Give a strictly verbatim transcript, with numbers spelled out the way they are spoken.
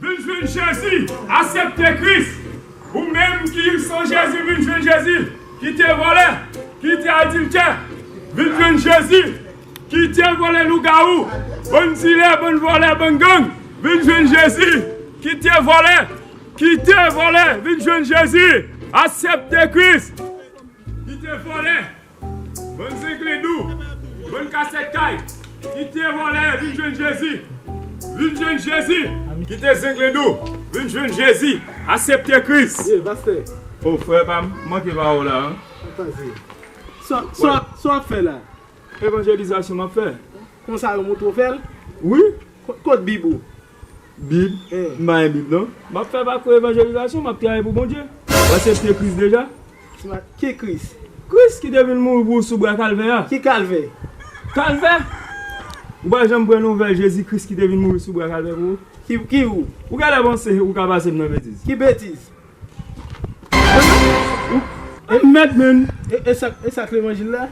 Vin jwenn Jezi, aksepte Kris. Ou menm ki san Jezi, vin jwenn Jezi. Kite vòlè, kite adiltè. Vin jwenn Jezi. Kite vòlè lougawou. Bann dilè, bann vòlè, bann gang. Vin jwenn Jezi. Kite vòlè. Kite vòlè. Vin jwenn Jezi. Aksepte Kris. Kite vòlè. Bann zenglendou, bann kasèt kay, kite vòlè, vin jwenn Jezi. Vin jwenn Jezi. Kite zenglendou, vin jwenn Jezi. Aksepte Kris. Ye, pastè. O frè pa m, manke pawòl la, an. Sa, sa, sa w ap fè la? Evanjelizasyon m ap fè. Konsa yo montre w fè l? Wi. Kot, kot Bib ou? Bib? Eh. M pa gen Bib non. M ap fè pakou evanjelizasyon, m ap travay pou Bondye. M aksepte Kris deja. Ki Kris? Kris ki te vin mouri pou ou sou bwa Kalvè a. Ki Kalvè? Kalvè? Ou pa janm pran nouvèl Jezi Kris ki te vin mouri sou bwa Kalvè pou ou? Ki, ki ou? Ou genlè panse ou ka pase m nan betiz. Ki betiz? Ou, ou mèt menm. E, e sa, e sa k levanjil la?